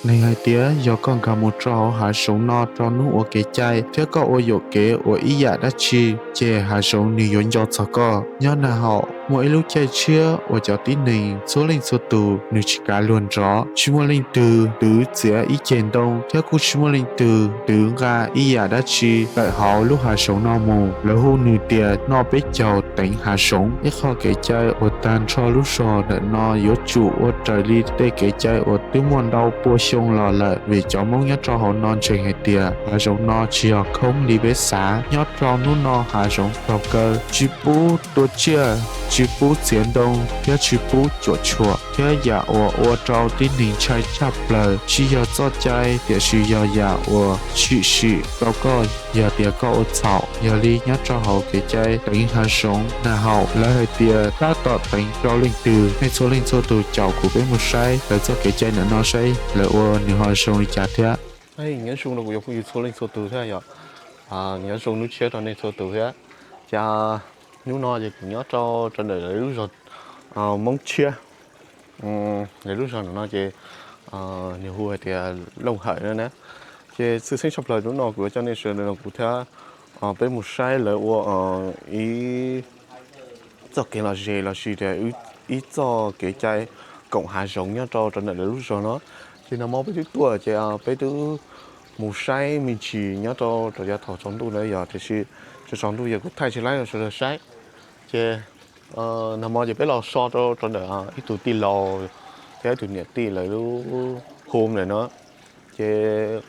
Neeg hais tias yog koj nkag mus rau hauv hav zoov no rau hnub ua kev cai thiab koj ua yuam kev ua ib yam dab tsi, ces hav zoov nws yuav nco txog koj. Nyob nag hauv muaj ib lub caij tshiab uas cov tib neeg txhua leej txhua tus nws tsis kav luag nrov, tsis muaj leej twg twv txiav ib ceg ntoo thiab kuj tsis muaj leej twg twv nqa ib yam dab tsi tawm hauv lub hav zoov no mus. Lawv hu nws tias noj peb caug teev hav zoov. Ib qho kev cai uas tag nrho lub zog ntawm no yuav tsum ua raws li tej kev cai uas twb muaj ntau pua xyoo los lawm, vim cov Hmoob nyob rau hauv no ntseeg hais tias hav zoov no tsis yog khoob li peb xav. Nyob rau hnub no hav zoov raug kaw, tsis pub tua tsiaj, tsis pub txiav ntoo thiab tsis pub cuam tshuam, thiab yam uas ua rau tib neeg ntshai tshaj plaws tsis yog txoj cai, tiam sis yog yam uas tshwm sim rau koj. Yog tias koj ua txhaum, yog li nyob rau hauv kev cai teev hav zoov nag hauv lawv hais tias tab tom teev rau leej twg. Nej txhua leej txhua tus caum kuv peb mus saib lawv txoj kev cai ntawm no saib lawv ua nws ho zoo li cas thiab. Nyob zoo rau kuv cov phooj ywg txhua leej txhua tus thiab yom. Nyob zoo hnub tshiab rau nej txhua tus thiab. Ces hnub no ces kuv nyob rau rau ntawm lawv lub zog Hmoob tshiab. Lawv lub zog ntawm no ces nws hu hais tias Looj Hawm no na. Ces tshwj xeeb tshaj plaws hnub no kuv yuav coj nej sawv daws no kuv thiab peb mus saib lawv ua ib txoj kev lom zem los sis tias ib txoj kev cai koom hav zoov nyob rau rau ntawm lawv lub zog no. Ces nag hmo peb twb tuaj ces peb twb mus saib me ntsis nyob rau rau yav thaum tsaus ntuj na yom, tiam sis tsaus ntuj yog kuv thaij tsis laib rau sawv daws saib. Ces nag hmo ces peb los so rau rau ntawm ib tug tij laug thiab ib tug niam tij lawv lub home ntawm no. Ces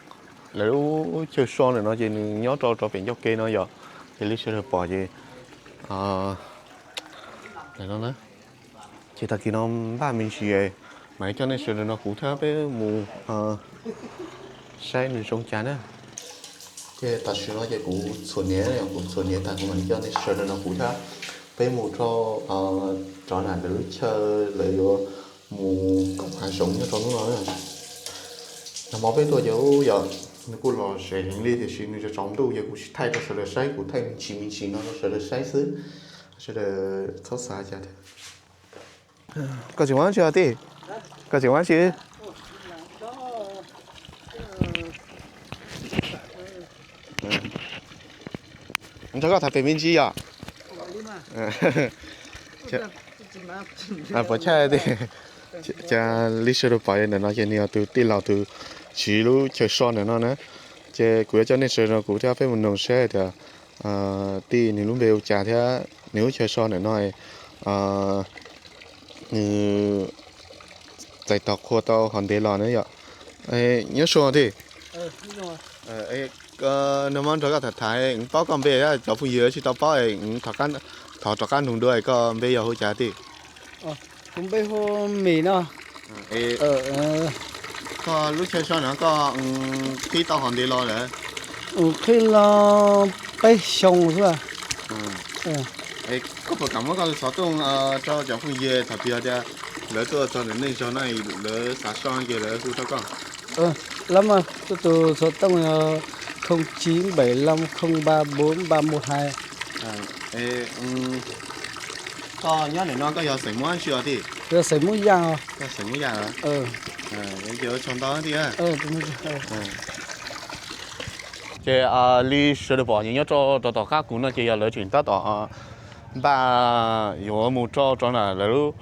lawv lub chaw so ntawm no ces nws nyob rau rau pem ncauj ke no yom. Ces li sawv daws pom ces ces tag kis no npaj me ntsis mas coj nej sawv daws no kuv thiab peb mus saib nws zoo cas na. Ces tam sim no ces kuv txhuam hniav, kuv txhuam hniav tag kuv mam li coj nej sawv daws no kuv thiab peb mus rau rov nram lawv lub chaw lawv yuav mus koom hav zoov nyob rau hnub no na. Nag hmo peb tuaj ces ub yog nws kuj lom zem heev li tiam sis nws tsaus ntuj ces kuv tsis thaij rau sawv daws saib, kuv thaij me ntsis me ntsis no rau sawv daws saib xwb. Sawv daws txhob xav cas thiab. Koj tseem ua dab tsi os tij? Koj tseem ua dab tsi? Nrog koj tham pem me ntsis yom. Puas chawj tij? Cas li sawv daws pom ntawm no ces nws yog tus tij laug tus tswv lub chaw so ntawm no na. Ces kuv yuav coj nej sawv daws no kuv thiab peb mus noog saib tias tij nws lub npe ua cas thiab nws lub chaw so ntawm no nws txais tos qhua tau hov ntev los na yom. Nyob zoo tij. Nag hmo nrog koj tham tham, paub koj npe, cov phooj ywg tsis tau paub, thov rov qab nug dua koj npe yog hu cas tij? Kuv npe hu Mim no. Koj lub chaw so no koj qhib tau hov ntev los lawm? Qhib los peb xyoo xwb. Koj puas kam muab koj xov tooj rau cov phooj ywg thaum twg tias lawv tuaj txog ntawm nej zog no lawv xav so ces lawv hu rau koj? Lawv mas tus xov tooj yog không chín bảy lăm không ba bốn ba một hai. Koj nyob ntawm no koj yog xeem Hmoob dab tsi os tij? Yog xeem Hmoob Yaj os. Koj xeem Hmoob Yaj os? Ces ua tsaug ntau tij. Ces li sawv daws pom ces nyob rau rau tom qab kuv no ces yog lawv tseem tab tom npaj yuav mus rau rau nram lawv lub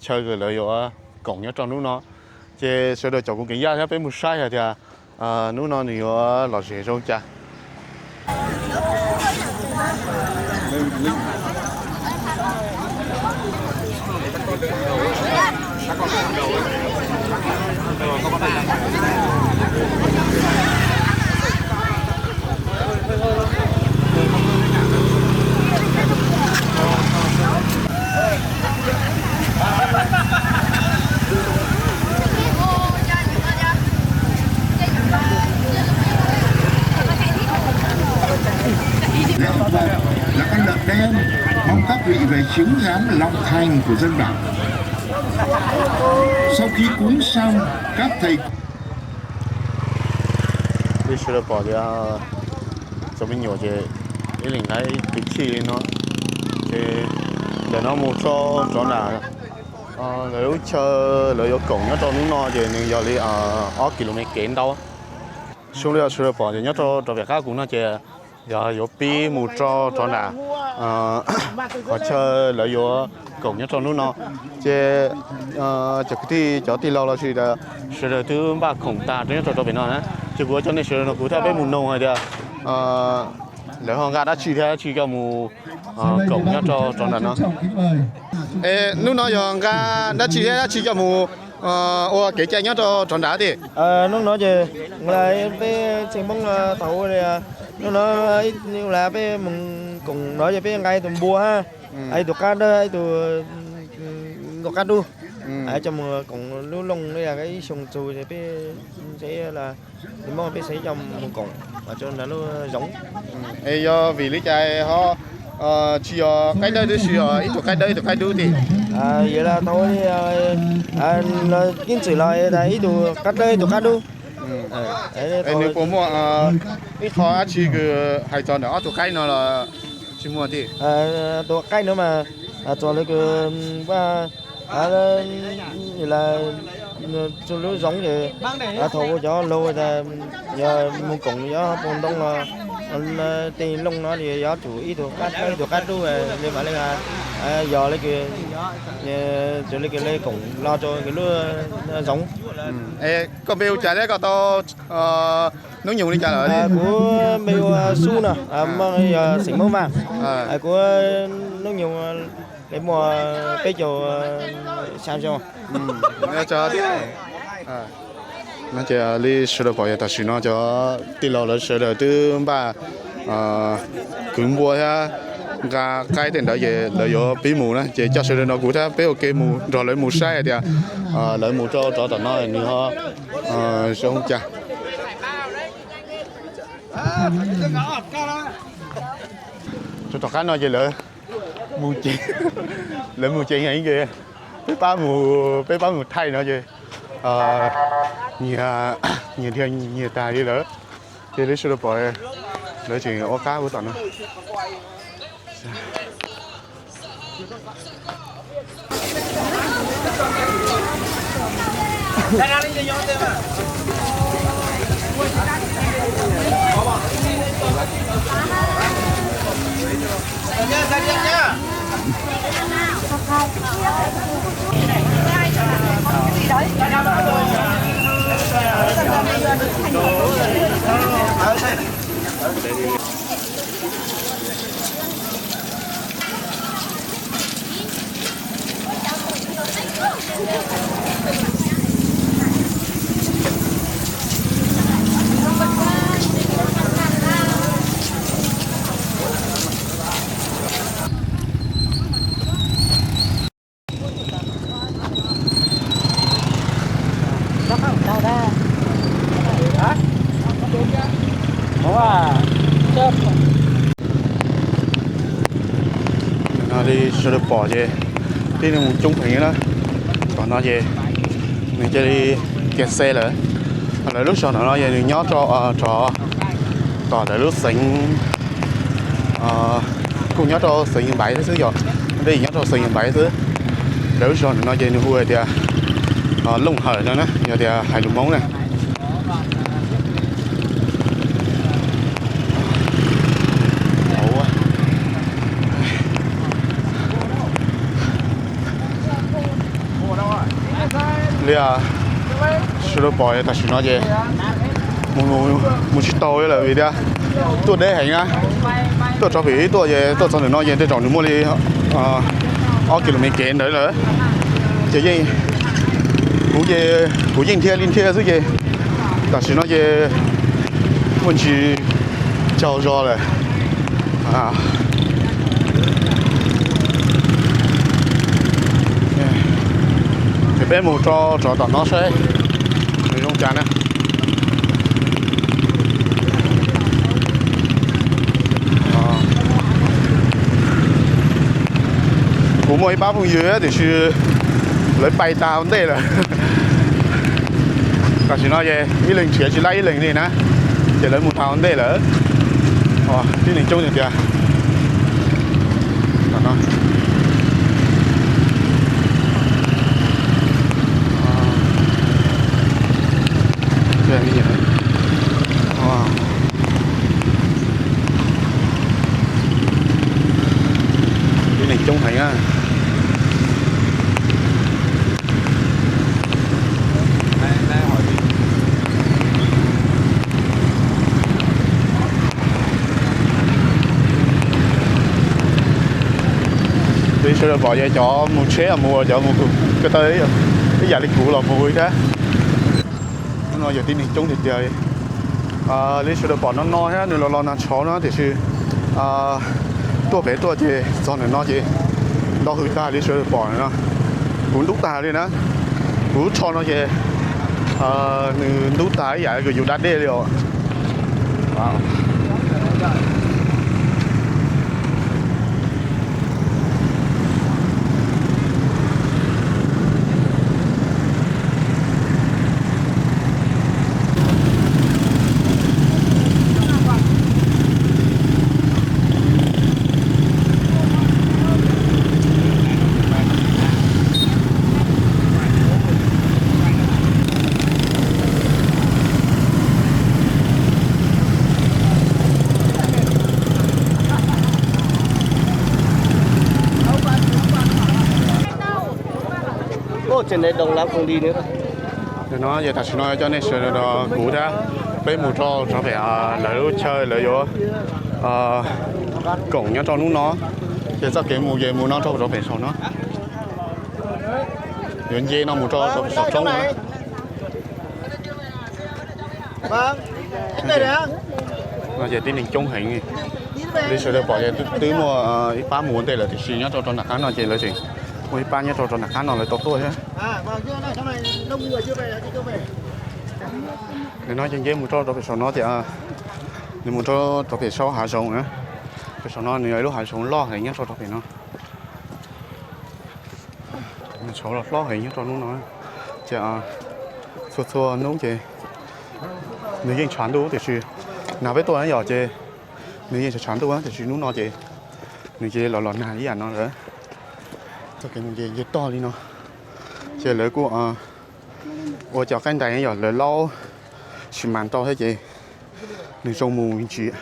chaw uas lawv yuav koom nyob rau hnub no. Ces sawv daws caum kuv kev ncaj thiab peb mus saib hais tias hnub no nws yuav lom zem zoo cas. Là con lợn đen, mong các vị về chứng giám lòng thành của dân bản. Sau khi cúng xong, các thầy Li sawv daws pom tias cov me nyuam ces ib leeg nqa ib tus chij li no, ces ntawm no mus rau rov nram Lawv lub chaw lawv yuav koom nyob rau hnub no ces nws yog li ob kis lus mev kev ntau. Xyoo li sawv daws pom ces nyob rau rov pem qab kuv no ces yog yuav pib mus rau rov nram qhov chaw lawv yuav koom nyob rau hnub no. Ces cov kwv tij cov tij laug los sis sawv daws twb npaj khoom tag rau nyob rau rau pem no na. Ces kuv yuav coj nej sawv daws no kuv thiab peb mus noog hais tias lawv ho nqa dab tsi thiab dab tsi coj mus koom nyob rau rov nram no. Es hnub no yog nqa dab tsi thiab dab tsi coj mus ua kev cai nyob rau rov nram tiag? Hnub no ces peb tseem Hmoob thaum ub li, hnub no peb mus koom no ces peb nqa ib tug npua, ib tug qab dawb, ib tug nkaus qab dub, coj mus koom lub looj ib xyoo txug ces peb ntshe Hmoob peb xav coj mus koom rau nram lub zoov. Es yog vim li cas ho tsis yog qaib dawb tib si, ib tug qaib dawb ib tug qaib dub tiag? Yog los tau, los ib txwm los ib tug qab dawb ib tug qab dub. Es nws puas muaj ib qho dab tsi kws hais txog ntawm ob tug qaib no los tsis muaj tiag? Tus qaib no mas txog li kws lub zoov ces thaum ua cov laug tas yog mus koom yog pua ntoo los tej looj no yog tsum ib tug qab dawb ib tug qab dub li mam li yog li kws txawm li kws li koom los rau lub zoov. Koj npe hu cas thiab koj tau hnub nyoog li cas lawm? Kuv npe hu Sub no, yog xeem Moob Vaj. Kuv hnub nyoog li muaj peb caug xya xyoo. No ces li sawv daws pom yog tam sim no cov tij laug lawv sawv daws twb npaj kwv npua thiab nqa qaib tej ntawd ces lawv yuav pib mus na, ces coj sawv daws no kuv thiab peb ua ke mus nrog lawv mus saib hais tias lawv mus rau rov tom no nws ho zoo cas. Rau tom qab no ces lawv mus ces, lawv mus ces nyias ib ke, peb pab mus, peb pab mus thaij no ces nyias, nyias dhia nyias tag li lawm. Ces li sawv daws pom lawv tseem ua qab ua tom no. No li sawv daws pom ces tib neeg mus coob heev na. Tom no ces nws cia li kiag xe lawm. Lawv lub zog no ces nws nyob rau, rov tom lawv lub xeev, kuj nyob rau xeev Yaj Npaiv thiab xwb, yog dej nyob rau xeev Yaj Npaiv xwb. Lawv lub zog no ces nws hu hais tias Looj Hawm no na, yog tias hais lus Hmoob na. Li sawv daws pom tam sim no ces mus tsis tau lawm vim tias tuaj deb heev na. Tuaj tso pem tuaj ces tuaj txog ntawm no ces tej zaum nws muaj li ob kilomev kev ntawd lawm. Ces yeej, kuv ces kuv yeej dhia li dhia xwb ces tam sim no ces muaj ntsis tsaug zog lawm. Ces peb mus rau tom no saib nws zoo cas na. Kuv muaj ib pab phooj ywg tiam sis lawv pais tas ua ntej lawm. Tam sim no ces ib leeg nrhiav tsis laib ib leeg li na, ces lawv mus tas ua ntej lawm. Tib neeg coob tiag tiag. Sawv daws pom ces cov mus tsheb los mus, cov mus ko taw ib yam li kuv los mus thiab. Hnub no yog tib neeg coob tiag tiag. Li sawv daws pom no no thiab nws los los nag tshauv no tiam sis tuaj pem tuaj ces txog ntawm no ces ntau hws tag li sawv daws pom no. Kuv ntub tag li na. Kuv lub tsho no ces nws ntub tag ib yam li yus da dej li os. Ntawm no ces tam sim no coj nej sawv daws nrog kuv thiab peb mus rau rov pem lawv lub chaw lawv yuav koom nyob rau hnub no. Ces txoj kev mus ces mus no rau rov pem saum no. Yuav nce no mus rau saum roob na. No ces tib neeg coob heev li. Li sawv daws pom ces twb muaj ib pab mus ua ntej lawm tiam sis nyob rau rau nram qab no ces lawv tseem muaj ib pab nyob rau rau nram qab no lawv tau tuaj thiab. Nim no ces nce mus rau rau pem saum no ces nws mus rau rau pem saum hav zoov na. Pem saum no nws yog ib lub hav zoov loj heev nyob rau rau pem no. Nws tshauv los hlob heev nyob rau hnub no. Ces txhua txhua hnub ces nws yeej tshav ntuj tiam sis nag peb tuaj yom ces nws yeej tshav tshav ntuj tiam sis hnub no ces nws ces los los nag ib yam no lawm. Txoj kev mus ces nce toj li no. Ces lawv kuj ua cov qaib ntais yom lawv laub sis mas ntau thiab ces nws zoo mus me ntsis.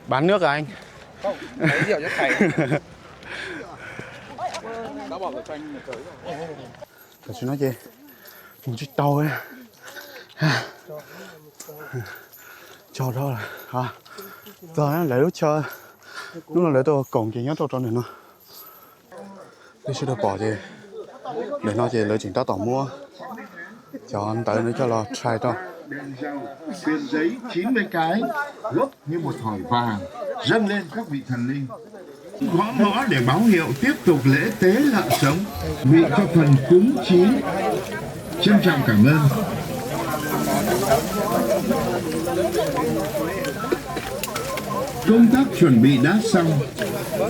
Bán nước anh. Tam sim no ces mus tsis tau. Txog lawv lub chaw, hnub no lawv tuaj koom ces nyob rau rau ntawm no. Peb sawv daws pom ces ntawm no ces lawv tseem tab tom muab cov ntawv no coj los tshais rau. Huyền giấy chín mươi cái, gốc như một thỏi vàng, dâng lên các vị thần linh. Gõ mõ để báo hiệu tiếp tục lễ tế lợn sống, vị cho phần cúng chín. Trân trọng cảm ơn. Công tác chuẩn bị đã xong.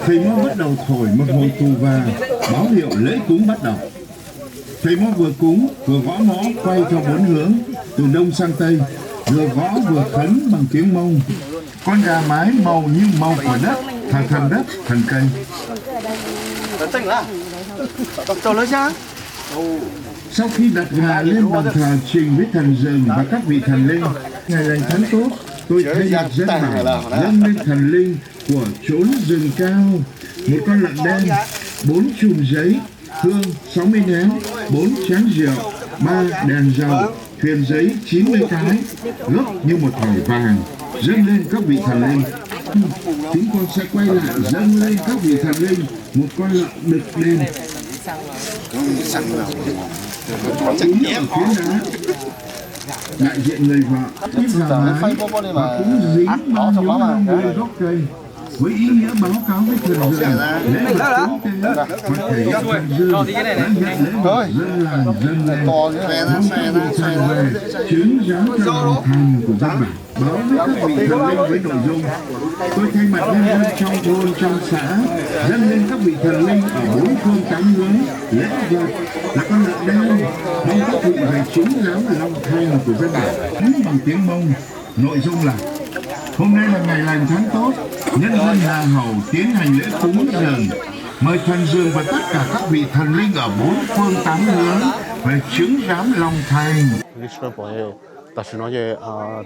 Thầy mo bắt đầu thổi một hồi tù và báo hiệu lễ cúng bắt đầu. Thầy mo vừa cúng, vừa gõ mõ quay theo bốn hướng, từ đông sang tây, vừa gõ vừa khấn bằng tiếng Mông. Con gà mái màu như màu của đất, thờ thần đất, thần cây. Sau khi đặt gà lên bàn thờ trình với thần rừng và các vị thần linh, ngày lành tháng tốt, tôi thay mặt dân bản dâng lên thần linh của chốn rừng cao một con lợn đen, bốn chùm giấy, hương, sáu mươi nén, bốn chén rượu, ba đèn dầu, thuyền giấy chín mươi cái, gốc như một thỏi vàng, dâng lên các vị thần linh. Chúng con sẽ quay lại dâng lên các vị thần linh một con lợn đực đen. Cúng ở phiến đá, đại diện người vợ, chiếc gà mái và cúng dính ba nhúm lông gốc cây. Với ý nghĩa báo cáo với thần rừng, lễ vật cúng tế và thể hiện thần rừng đã nhận lễ vật dân làng dâng lên, mong các vị thần về chứng giám cho lòng thành của dân bản. Báo với các vị thần linh với nội dung: Tôi thay mặt nhân dân trong thôn, trong xã dâng lên các vị thần linh ở bốn phương tám hướng lễ vật là con lợn đen, mong các vị về chứng giám lòng thành của dân bản. Cúng bằng tiếng Mông. Nội dung là hôm nay là ngày lành tháng tốt, nhân dân Hà Hậu tiến hành lễ cúng dường, mời thần rừng và tất cả các vị thần linh ở bốn phương tám hướng về chứng giám lòng thành. Tam sim no ces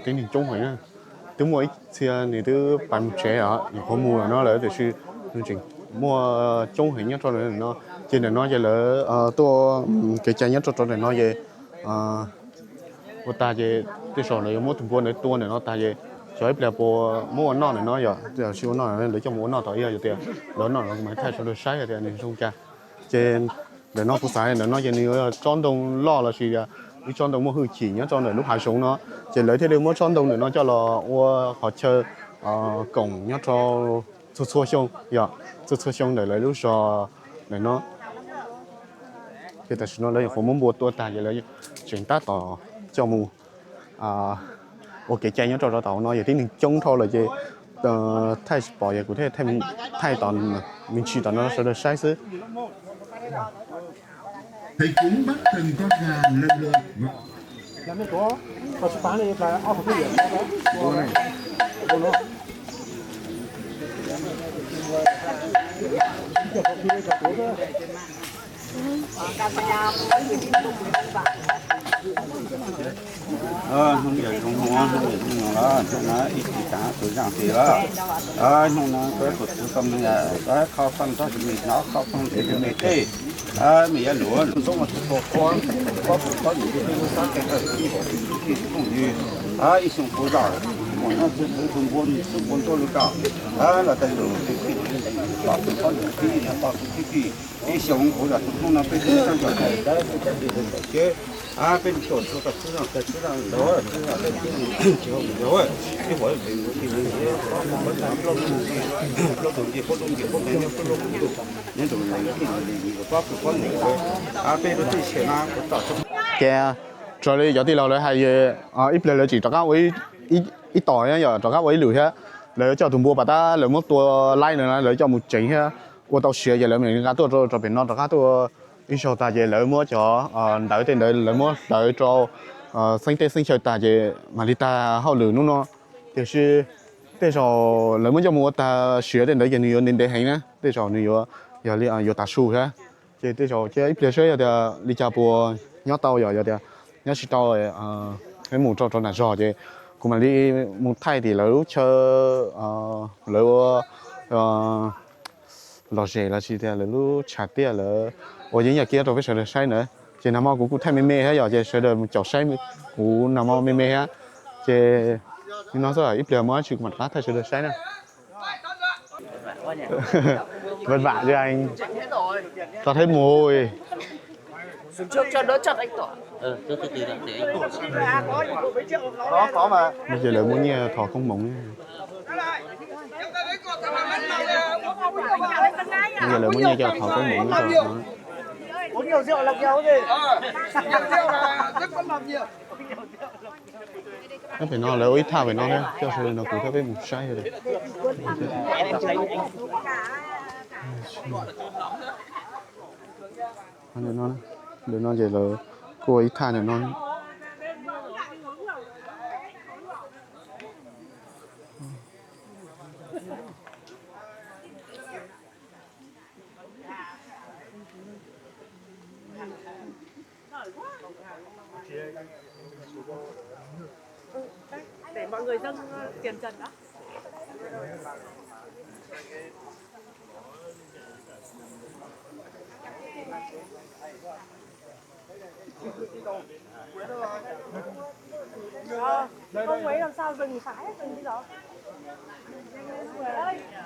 tib neeg coob heev na. Twb muaj ib txhia nws twb pais mus tsev os, nyuam qhuav mus lawm no lawm tiam sis nws tseem muaj coob heev nyob rau ntawm no. Ces ntawm no ces lawv tuaj kev cai nyob rau rau ntawm no ces ua tag ces tej zaum lawv yuav muab tus npua ntawd tua ntawm no tag ces Xyov ib pliag puas muab ua noj ntawm no yom, tsis ua noj lawv coj mus ua noj tom ib, yog tias lawv noj no kuv mam thaij sawv daws saib tias nws zoo cas. Ces ntawm no kuv xav ntawm no ces nws yuav tsob ntoo loj los sis ib tsob ntoo muaj hwj chim nyob rau ntawm lub hav zoov no, ces lawv thiaj li muab tsob ntoo ntawm no coj los ua qhov chaw koom nyob rau txhua txhua xyoo yom, txhua txhua xyoo ntawm lawv lub zos ntawm no. Ces tam sim no lawv nyuam qhuav muab npua tua tag ces lawv tseem tab tom coj mus ua kev cai nyob rau rau tom no, yog tib neeg coob dhau lawm ces thaij tsis pom, yog kuv thiaj thaij tom me ntsis tom no sawv daws saib xwb. Thầy cúng bắt từng con gà lần lượt. Hnub yog zoo hnub, hnub yog zoo no, hnub no ib txhis tas tus zaaj tes lawm. Hnub no koj tus tub tau me, koj khau pheej tsob tsis me nov, khau pheej tes tsis me tej. Mej yuav luag lub zoo ua tsis tau qhuav, pob tug pob nws tij lub sab kev tawm tib npaum tib tug tij tug phooj ywg. Ib xyoo kuv zam mus nyob txwv txwv tus npua, tus npua ntuj lub rau los tej lus tij tij, pob tug pob nws tij, pob tug tij tij. Ib xyoo kuv zam tus hnub no peb tub tsaab tso dawb, peb cov dej dawb tawm ceb, peb tuam txhua txhua zaj txhua zaj ntawd, txhua zaj txhua zaj, ib huam ib tsev mus txij li plaub tug ncej, plaub tug ncej, plaub tug ncej, plaub tug ncej, nyob rau pob tug pob nws, peb lub teb chaws no kuv tom txhua. Ces raws li cov tij laug lawv hais, ib pliag lawv tseem rov qab ua ib tom, yog rov qab ua ib lwm thiab. Lawv coj tus npua pas tab lawv muab tua laib no na, lawv coj mus tsev thiab ua tau siav ces lawv mam li nqa tuaj rau pem no rov qab tuaj ib zaug tag ces lawv muab cov ntawv tej ntawd lawv muab hlawv rau xeeb teb xeeb chaw tag ces mam li tag hauj lwm hnub no. Tiam sis tej zaum lawv muab coj mus ua tag siav tej ntawd ces nws yuav ntev ntev heev na, tej zaum nws yuav, yog li yuav tav su thiab. Ces tej zaum cia ib pliag saib yog tias li cas puas nyob tau, yog, yog tias nyob tsis tau, peb mus rau rau nram zos ces kuv mam li mus thaij tim lawv lub chaw, lawv ua lom zem los sis tias lawv lub tshav tiaj lawv ua yeeb yaj kiab rau peb sawv daws saib ntawd. Ces nag hmo kuv kuj thaij me me thiab yom, ces sawv daws mus caum saib kuv nag hmo me me thiab. Ces li no xwb, ib pliag muaj dab tsi kuv mam rov qab thaij sawv daws saib na. Vất vả chứ anh. Cho thấy mùi. Bây giờ lawv muaj nyiaj thov koob hmoov. Bây giờ lawv muaj nyiaj coj thov koob hmoov no. Pem no lawv ua ib thaj pem no thiab, coj sawv daws no kuv thiab peb mus saib. Ntawm no ces lawv kuj ua ib thaj ntawm no. Để mọi người dâng ờ, tiền trần đó. Ờ, ông ấy làm sao dừng phải dừng bây giờ?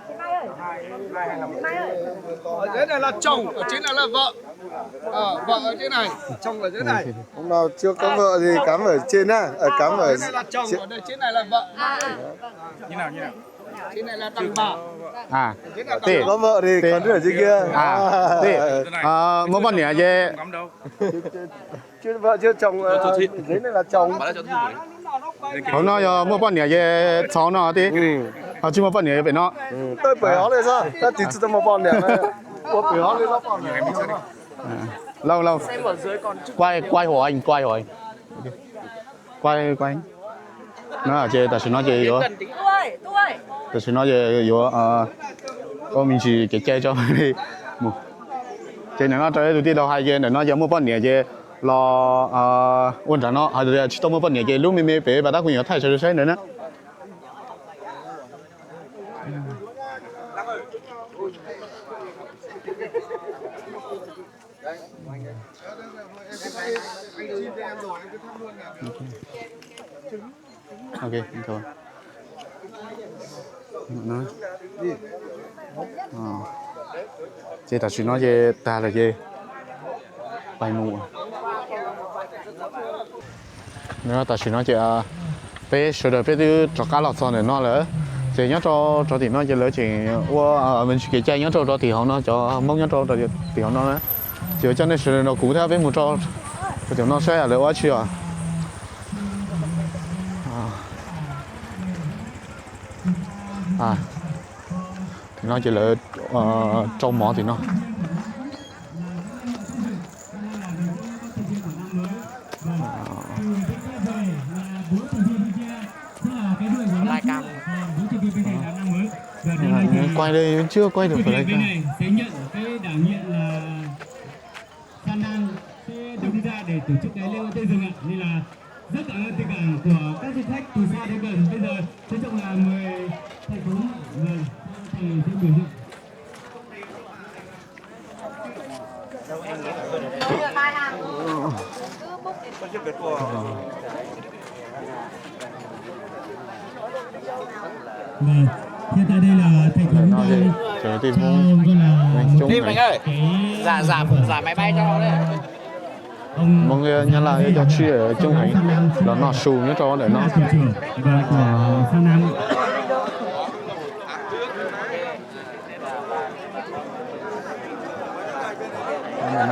Chị Mai ơi, chị Mai ơi. Ở dưới này là chồng, ở trên này là vợ. Ờ, vợ ở trên này, chồng ở dưới này. Hôm nào chưa có vợ thì cắm ở trên nhá. Ờ, cắm ở dưới này là chồng, ở đây trên này là vợ. Như nào, như nào? Trên này là đàn bà. À, trên này là đàn bà. Có vợ thì cắm ở dưới kia. À, muaj poj niam ces Chưa vợ chưa chồng, ờ, dưới này là chồng. Hauv no yog muaj poj niam ces txhov no tib, ho tsis muaj poj niam pem no. Tôi bảy hót đây sao? Ta tsis tsis muaj poj niam. Ua bảy hót đây sao poj niam? Lâu lâu. Quay quay hộ anh, quay hộ anh. Quay quay. No ces tam sim no ces yuav, tam sim no ces yuav ua me ntsis kev cai tso li mus. Ces ntawm no raws li tus tij laug hais ces ntawm no ces muaj poj niam ces los ua nram no, hais tias tsis tau muaj poj niam ces lub me me pem pas tab kuv yuav thaij sawv daws saib ntawd na. Ok, bình thường. Ces tam sim no ces tag lawm ces pais mus. Tam sim no ces peb sawv daws peb twb rov qab los txog ntawm no lawm. Ces nyob rau rov tim no ces lawv tseem ua me ntsis kev cai nyob rau rov tim hauv no, cov Hmoob nyob rau tim hauv no na. Ces ua coj nej sawv daws nrog kuv thiab peb mus rau tim no saib lawv ua dab tsi os. Tim no ces lawv rau mov tim no. Quay đây, trước quay được phải đây. Xa Nam sẽ đứng ra để tổ chức cái lễ hội Tết rừng ạ. Nên là rất cảm ơn tình cảm của các du khách từ xa đến gần. Bây giờ trân trọng là mời thầy Tuấn, vâng, thầy sẽ biểu diễn. Vâng, hiện tại đây là thầy Tuấn đang trao gọi là một cái Hmoob Nyab Laj cov tsib coob heev los noj su nyob rau ntawm no. No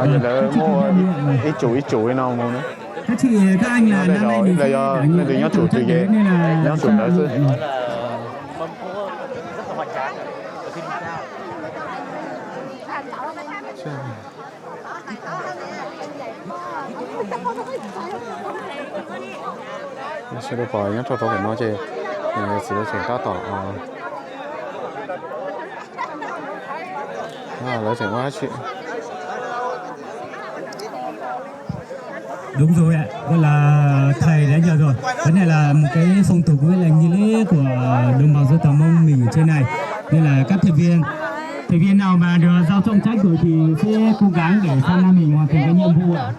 ces lawv muab ib tsum ib tsum li no mus na. Ib pliag yog leej twg nyob tsum twg ces nyob tsum ntawd xwb. Sawv daws pom nyob rau rau pem no ces txiv lawv tseem tab tom, lawv tseem ua dab tsi. Đúng rồi ạ, gọi là thầy đã nhờ rồi. Cái này là một cái phong tục với là nghi lễ của đồng bào dân tộc Mông mình ở trên này. Nên là các thành viên, thành viên nào mà được giao trọng trách rồi thì sẽ cố gắng để sang năm mình hoàn thành cái nhiệm vụ ạ.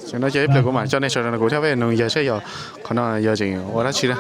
Ces no ces ib pliag kuv mam coj nej sawv daws nrog kuv thiab peb nug yawg saib yog qhov no yog tseem ua dab tsi na.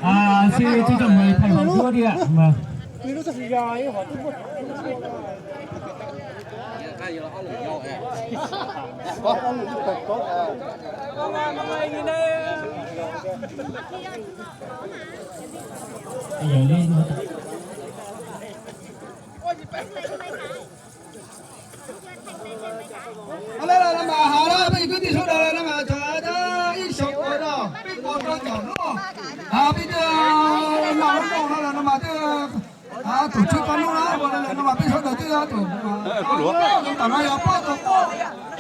À, xin trân trọng mời thầy Hoàng Chúa đi ạ. Vâng. Peb kwv tij sawv daws no mas txog ib xyoos no peb pom tau cov hnub, peb twb noj lub nroog no no mas twb tus tswv pab hnub na ua no mas peb sawv daws twb tus plaub tus tom no yog plaub tus qub,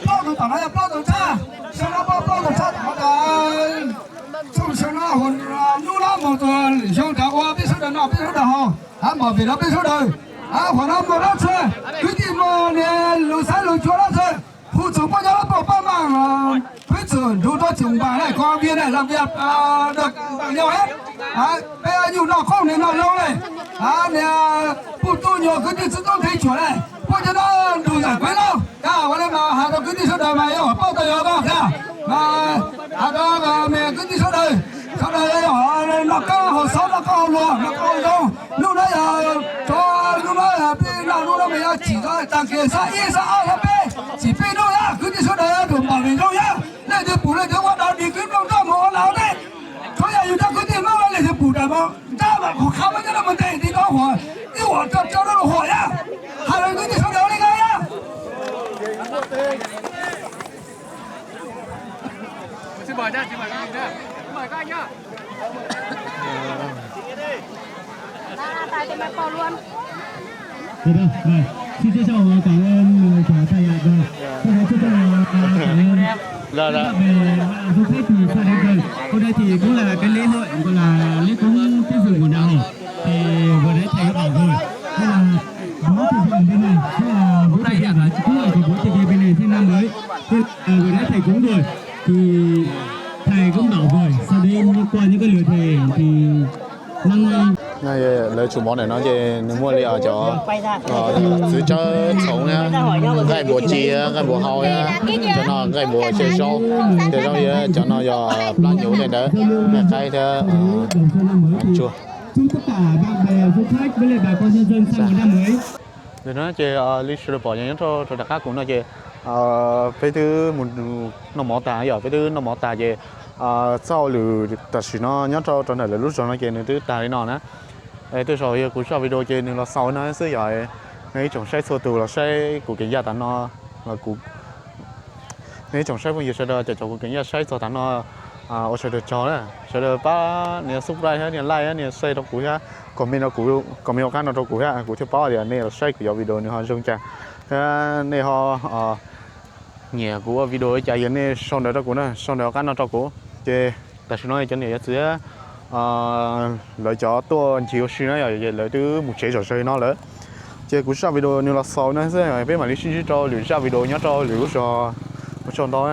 plaub tus tom no yog plaub tus tshaj, xyoo no plaub tus tshaj tom no tas, xyoo no hnub no mus txog lwm xyoo rov ua peb sawv daws noj peb sawv daws haus, hab npam vim rau peb sawv daws. Hab qhov no muaj dab tsi, kwv tij muaj niaj lus xav lus cuav dab tsi, hu txug poj nyob poj pab mas, kwv txwm nrug rau txwm npam na, koj vias na, lam vias nyob he, peb nyuj noj qoob niag noj loo le, niag puj tub nyuag kwv tij txwv tub nthe cuam le, puab cov no nrug zam kuv lauj. Ua le mas has rau kwv tij sawv daws mas yog paub tau yog koj thiab, has rau me kwv tij sawv daws, sawv daws yog noj qab haus xov, noj qab haus luag, noj qab haus zoo. Hnub no yog, hnub no peb noj hnub no mas yog tsim tag kis xab ib xab ob xab peb, tsim peb hnub yog kwv tij sawv daws yuav npam vim zoo yog leej twg pum leej twg ua dog dig kwv nplooj nroj mus ua laus tej. Tsuav yog yus cov kwv tij Hmoob leej twg pum ram mus nrab mas qhov qhav muab nyob rau mus ntes ti rau huam, ib huam rau rau rau huam yog. Has rau kwv tij sawv daws ua le no yog. Xin trân trọng cảm ơn người của thầy ạ. Vâng. Sau đó chúng tôi, à, cảm ơn các bạn, à, du khách thì Hôm nay thì cũng là cái lễ hội, gọi là lễ cúng Tết rừng của đạo Hổ. Thì vừa nãy thầy có bảo rồi, tức là bố thực hiện bên này, tức là bố thực hiện là, tức là của bố thực hiện bên này sang năm mới. Thế là vừa nãy thầy cúng rồi, thì thầy cũng bảo rồi, sau đây qua những cái lượt thầy thì năm nay Lawv tsum mov ntawm no ces nws muaj li cov txiv tsawb txhoov na, nqaij npua ci, nqaij npua hau, cov no nqaij npua cia zaub, cia zaub, cov no yog plab nyuv tej ntawd, nqaij qaib thiab tsuag. Ntawm no ces li sawv daws pom nyob rau rov qab kuv no ces peb twb mus noj mov tag yom, peb twb noj mov tag ces txoj hauj lwm tam sim no nyob rau rau ntawm lawv lub zos no ces nws twb tag li no na. Tej zaum yog kuv zaj video ces nws los xaus no xwb yom. Nej ib tsoom saib txhua tus los saib kuv kev ncaj tas no los kuv, nej ib tsoom saib phooj ywg sawv daws cov kuv kev ncaj saib txog tas no, ua sawv daws tsaug na. Sawv daws pab nias subscribe thiab nias like thiab nias share rau kuv thiab, comment rau kuv, comment ua qab no rau kuv thiab kuv thiaj paub tias nej los saib kuv cov video nws ho zoo cas thiab nej ho nyiam kuv ua video li cas, yog nej sau ntawv rau kuv na, sau ntawv ua qab no rau kuv. Ces tam sim no cov niam cov txiv lawv cov tuaj ncig ua si na yom, lawv twb mus tsev zom zaws no lawm. Ces kuv zaj video nws los xaus no xwb, peb mam li sib ntsib rau lwm zaj video nyob rau lwm lub zos. Ua tsaug ntau.